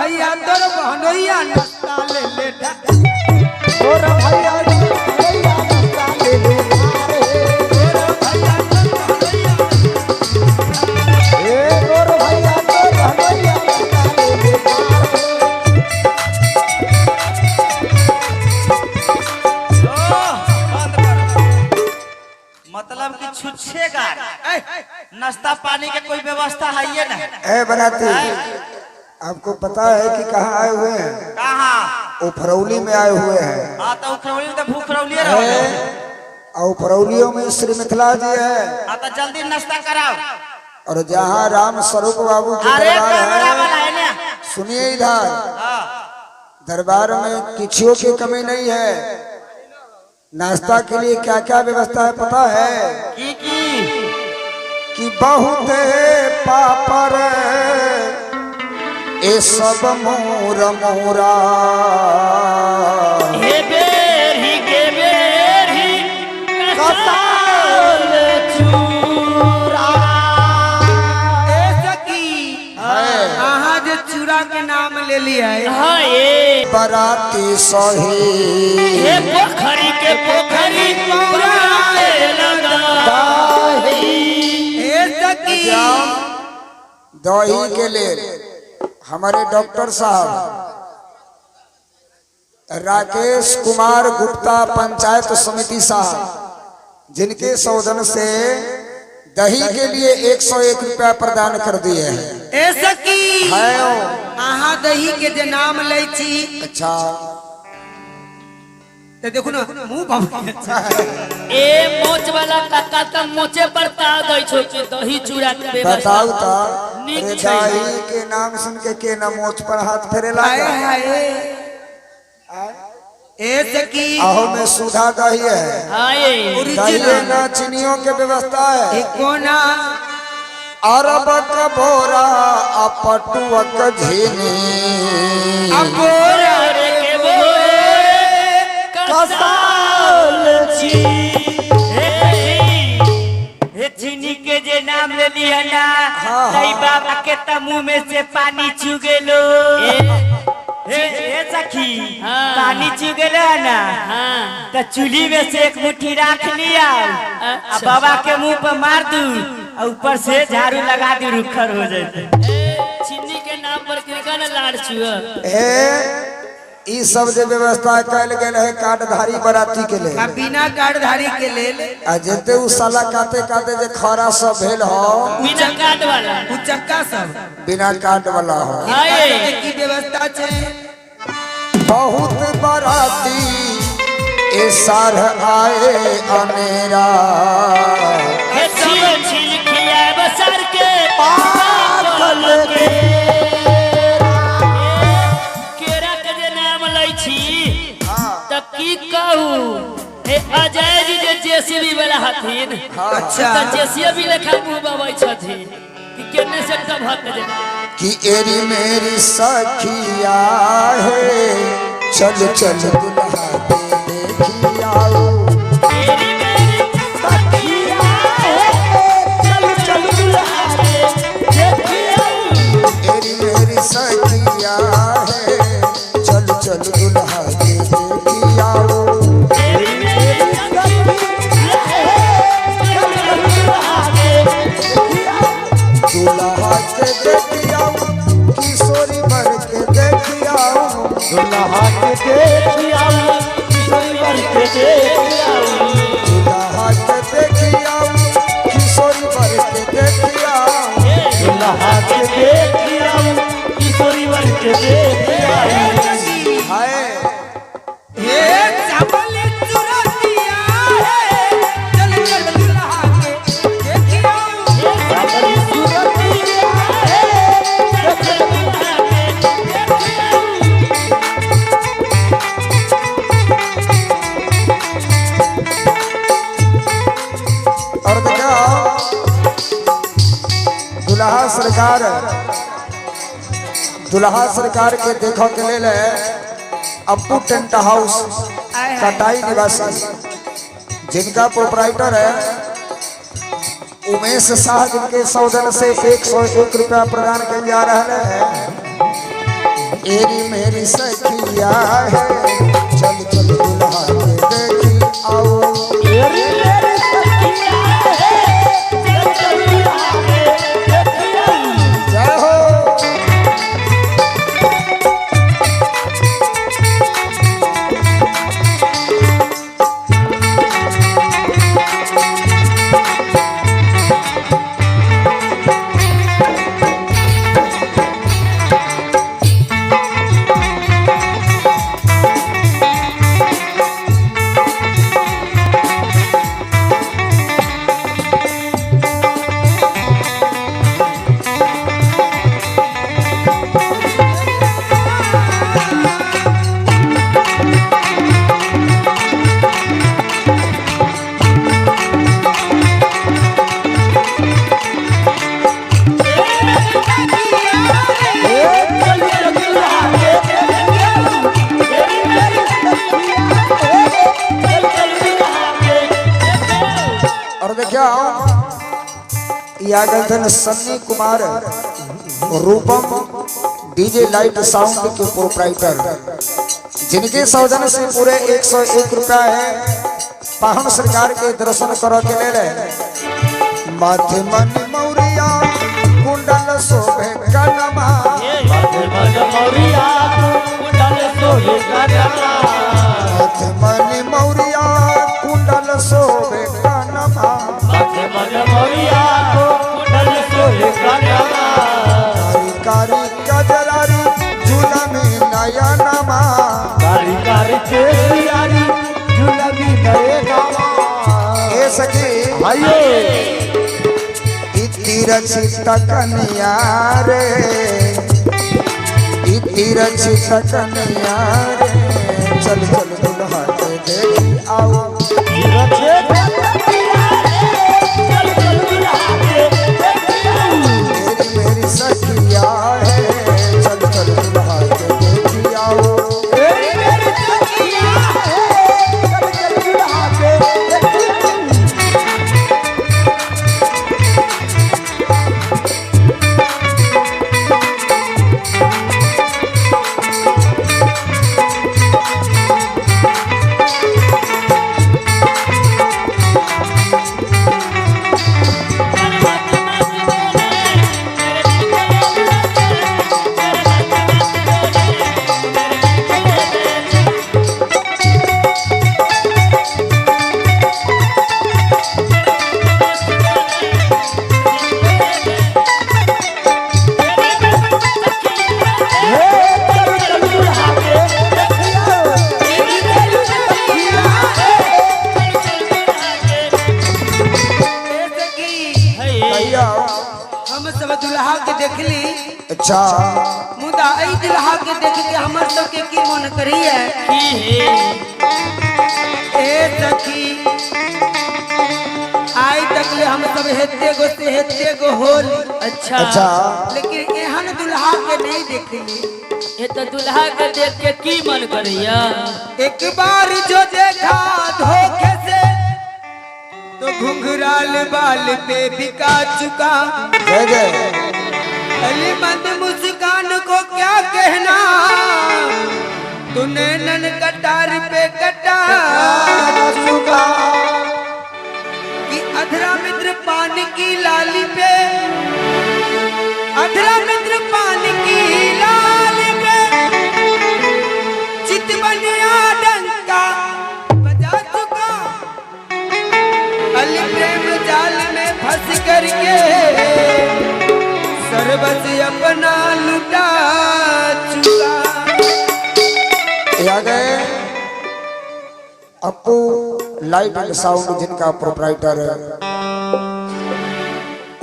भैया तोर बहनोइया नाश्ता ले ले तोर भैया भैया नाश्ता ले ले ठार हे। तोर भैया तोर बहनोइया ए तोर भैया तोर भैया नाश्ता ले ले ठार हे। ओह, बंद करो। मतलब कि छुच्छे गार नाश्ता पानी के कोई व्यवस्था है ये नहीं। ए बराती, आपको पता है कि कहाँ आए हुए हैं? कहाँ? उफरौली में आए हुए हैं। हाँ तो उखरौली में तो भूखरौली रहो। और उफरौलियों में श्री मिथिला जी है। हाँ तो जल्दी नाश्ता कराओ। और जहाँ राम स्वरूप बाबू के अरे दरबार कैमरा है, वाला है ना। सुनिए इधर, हाँ दरबार में किछियों की कमी नहीं है। नाश्ता के लिए क्या क्या व्यवस्था है पता है? की कि बहुत पापर ए सब मोर मोरा हे बेरी के बेरी कसाल चूरा। ए सखी, अहाँ जे चूड़ा के नाम ले लिया हाँ ये बराती सही हे पोखरी के पोखरी पराए लगा। ए सखी, दही के लिए हमारे डॉक्टर साहब राकेश कुमार गुप्ता पंचायत समिति साहब, जिनके सौजन से दही के लिए 101 रुपया प्रदान कर दिए हैं। ए सखी, है ओ। अहाँ दही के जे नाम लै छी अच्छा तऽ देखू ने मुंह भभकै छै। ए मोच वाला काका त मोचे पर ता दै छो कि दही चूड़ा के व्यवस्था बताऊ ता, नीक अरे छै। दही के नाम सुन के के ना मोच पर हाथ फेरे हाय लागा। हाय। ए सखी, आहो में सुधा दही है, हाँ ये दही ओरिजिनल ना चीनियों के व्यवस्था है। कोना अरबक बोरा अपटुअक झीनी अबोरा रे के बोरे कसाल छी। हे चीनी के जे नाम ले लिया ना, हाँ, तई बाबा के त मुंह में से पानी चू गेलो। हे हे सखी, हाँ। पानी चू गेलो है ना, हाँ तो चूल्ही में से एक मुट्ठी राख लिया आ अच्छा। बाबा के मुंह पर मार दू और ऊपर से झाड़ू लगा दू, रुखर हो जाते। ए, चीनी के नाम पर किनका न लाड़ छुआ। ए ई सब जे व्यवस्था कैल गेल है कार्डधारी बराती के लिए आ बिना कार्डधारी के लेल आ जते उ साला काते काते जे खरा सब भेल हो बिना कार्ड वाला उचक्का सब बिना कार्ड वाला हो। हाँ हिनका ये। सबके की व्यवस्था छै? बहुत बराती ए सार आए अनेरा हे सब छीन खियाए बसर के पागल के। केरा के जे नाम लै छी त की कहू, हे अजय जी जे जेसीबी वाला हथिन अच्छा त जेसीबी लेखा मुंह बबै छथिन कि केने से टभक जे। कि एरी मेरी सखिया है चल चल दुल्हा के देखियाओ। मेरी मेरी सखिया है चल चल दुल्हा के देखिया। एरी मेरी सखिया है चल चल दुल्हा के देखियाओ। मेरी मेरी सखिया है चल चल दुल्हा के देखिया। दुल्हा के देखियाओ किशोरी बर के देखियाओ। दुल्हा के देखियाऊ किशोरी वर के देखियाऊ। दुल्हा के देखियाओ किशोरी बर के देखियाओ। दुल्हा के देखियाऊ किशोरी वर के देखियाऊ। हाय हे चावल चुरतिया है चल चल दुल्हा के देखियो। सावरी सूरतिया है चल दुल्हा के देखियाऊ। और देखो दुल्हा सरकार, दुल्हा सरकार के देखो के लेल अप्पू टेंट हाउस कटाई निवासी, जिनका प्रोपराइटर है उमेश शाह, जिनके सौजन से 101 रुपया प्रदान किया जा रहा है। एरी मेरी सखिया है, चल चल दुल्हा के देखी आओ। तेरी मेरी सखिया है, चल चल दुल्हा के देखी आओ। जय हो। चल चल दुल्हा के देखी आओ। तेरी मेरी सखिया है, चल चल दुल्हा के देखी आओ। और देखियो ये Sunny Kumar Rupam DJ light sound के प्रोपराइटर, जिनके सौजन से पूरे 101 रुपया है पाहन सरकार के दर्शन करो के ले माथे मन मौरिया कुंडल शोभे कनमा, माथे मन मौरिया कुंडल सोहे कनमा, माथे मन मौरिया कुंडल शोभे कनमा, माथे मन मौरिया कुंडल सोहे कनमा, कारी कारी कजरारी झूला में नया नमा, कारी कारी केसियारी झुलबी नए नामा। ए सखी आइए इति रचित कन्या रे, इति रचित कन्या रे, चल चल दुल्हा के देखी आओ। रचे कन्या रे, चल चल दुल्हा के देखी आओ। तेरी मेरी सखिया है, चल चल दुल्हा के देखी आओ। तेरी मेरी सखिया है, चल चल दुल्हा के देखी आओ। चल चल दुल्हा के देखी आओ। तेरी मेरी सखिया है, ए सखी, भैया हम सब दुल्हा के देखली, अच्छा मुदा एहि दुल्हा के देख के हमर सबके की मन करिए। की हे ए सखी, आइ तक ले हम सब हेते गो से हेते गो होल, अच्छा अच्छा लेकिन एहन दुल्हा के नहीं देखली। ये तो दुल्हा के देख के की मन करैया। एक बार जो देखा धोखे से तो घुंघराल बाल पे बिका चुका। जय जय। अली मंद मुस्कान को क्या कहना, तूने नन कटार पे कटा चुका। कि अधरा मित्र पान की लाली पे, अधरा मित्र पान की लाली पे चित बनिया डंका बजा चुका। अली प्रेम जाल में फंस करके सर्वस अपना लुटा चुका। ये आ गए अप्पू लाइट एंड साउंड, जिनका प्रोपराइटर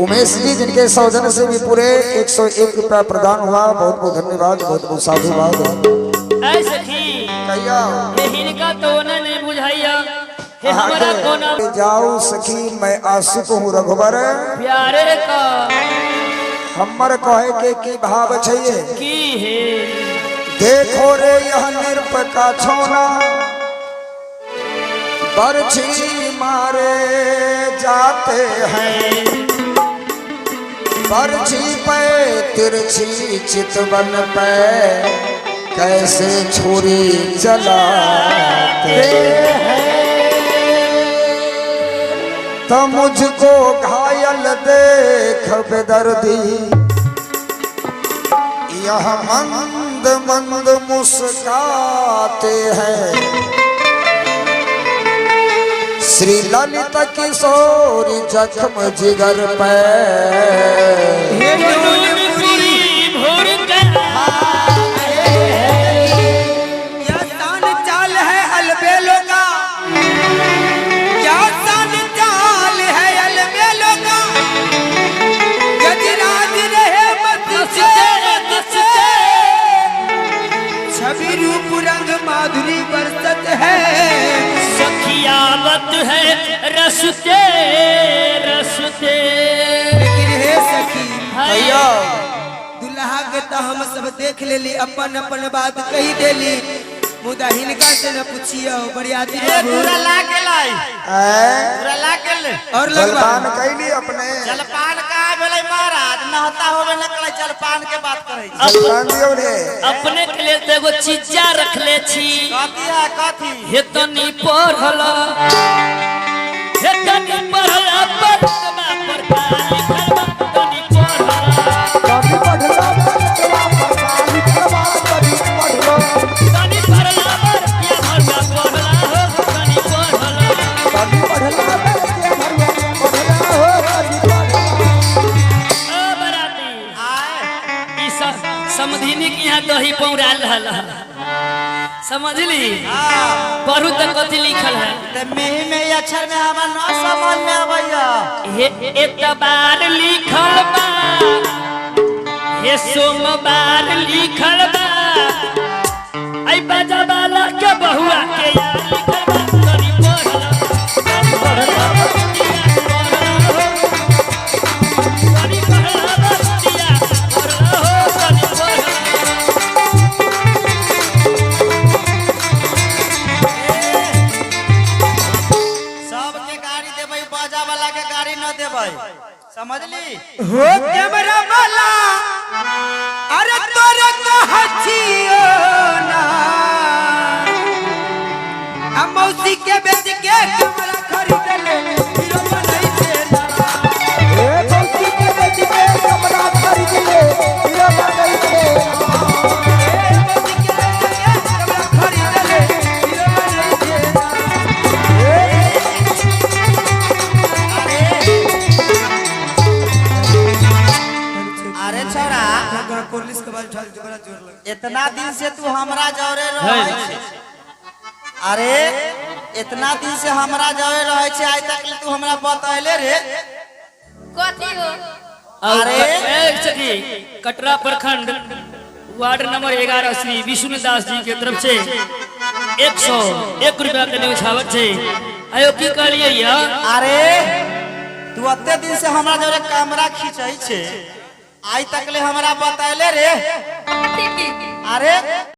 उमेश जी, जिनके सौजन्य से भी पूरे 101 रुपया प्रदान हुआ। बहुत बहुत धन्यवाद, बहुत बहुत साधुवाद। ऐ सखी कहिया हे हिनका तो ओना नहीं बुझाइया, हे हमारा कोना जाओ सखी मैं आशिक हूँ रघुबर प्यारे का हमर कहे के की भाव चाहिए। की हे देखो रे यह नृप का छोना, बरछी मारे जाते हैं। बरछी पे तिरछी चितवन पे कैसे छुरी चलाते हैं। तो मुझको घायल देख बेदर्दी यह मंद मंद मुस्काते हैं। श्री ललित किशोर जख्म जिगर पे हे नूनपुरी भोर का क्या शान चाल है अलबेलों का, क्या शान चाल है अलबेलों का, गजराज रहे मत से मत से। छवि रूप रंग माधुरी बरसत है। सखियावत है रसते रसते। लेकिन हे सखी भैया दुल्हा के तो हम सब देख लेली, अपन अपन बात कही देली, मुदा हिनका से न पूछियो बरियाती ए बाबू। दूरा ला गेलै, ऐ, दूरा ला गेलै। और लगवा जलपान कैली अपने जलपान का भेलै महाराज, नहता होबे न करै, जलपान के बात करै छी। जलपान दियौ ने। अपने के लिए तो एगो चीजा रखले छी। कथी है कथी? हे तनी पढ़ल, हे तनी पढ़ल परतमा पर का लिखल बा, तनी पढ़ल। कभी पढ़ला बरतवा पर काली खरवा कभी पढ़लो। तनी पढ़ल बरतिया भरुआ पढ़ला हो, तनी पढ़ल। कभी पढ़ला बरतिया भरुआ पढ़ला हो कभी पढ़ला। ओ बराती आय ई सब समधिनी के यहाँ दही पौराल रहल, समझली? पढ़ू तऽ कथी लिखल है? त मेही मेही अक्षर में हमरा न समझ में आबैया। हे एतबार लिखल बा, हे सोमवार लिखल बा, ऐ बाजा वाला के बहुआ के यार लिखल बा, तनी पढ़ल, तनी पढ़ल बतिया पढ़ल हो, तनी पढ़ल बतिया पढ़ल हो, तनी पढ़ल। सबके गाड़ी देबै, बाजा वाला के गाड़ी न देबै, समझली? हो कैमरा वाला, अरे तोरा कहछियो ना, आ मौसी के बेच के कैमरा खरीद ले हीरो बनई छे ना। ए मौसी के बेच के कमरा खरीद ले हीरो बनई छे। ए मौसी के बेच के कैमरा खरीद ले हीरो बनई छे ना। अरे छोरा, कोरलिस के बाल झाल बड़ा जोर लग। इतना दिन से तू हमरा जौरे रहै छै। अरे इतना दिन से हमरा जौरे रहै छै, आइ तक ले तू हमरा बतैले रे? कथी हो? अरे अरे! सखी, कटरा प्रखंड वार्ड नंबर 11 श्री विष्णुदास जी के तरफ से 101 रुपया के न्यौछावर छै। आयो की कहलियै या? अरे तू अते दिन से हमरा जौरे कैमरा खींचै छै, आइ तक ले हमरा बतैले रे? कथी की? अरे।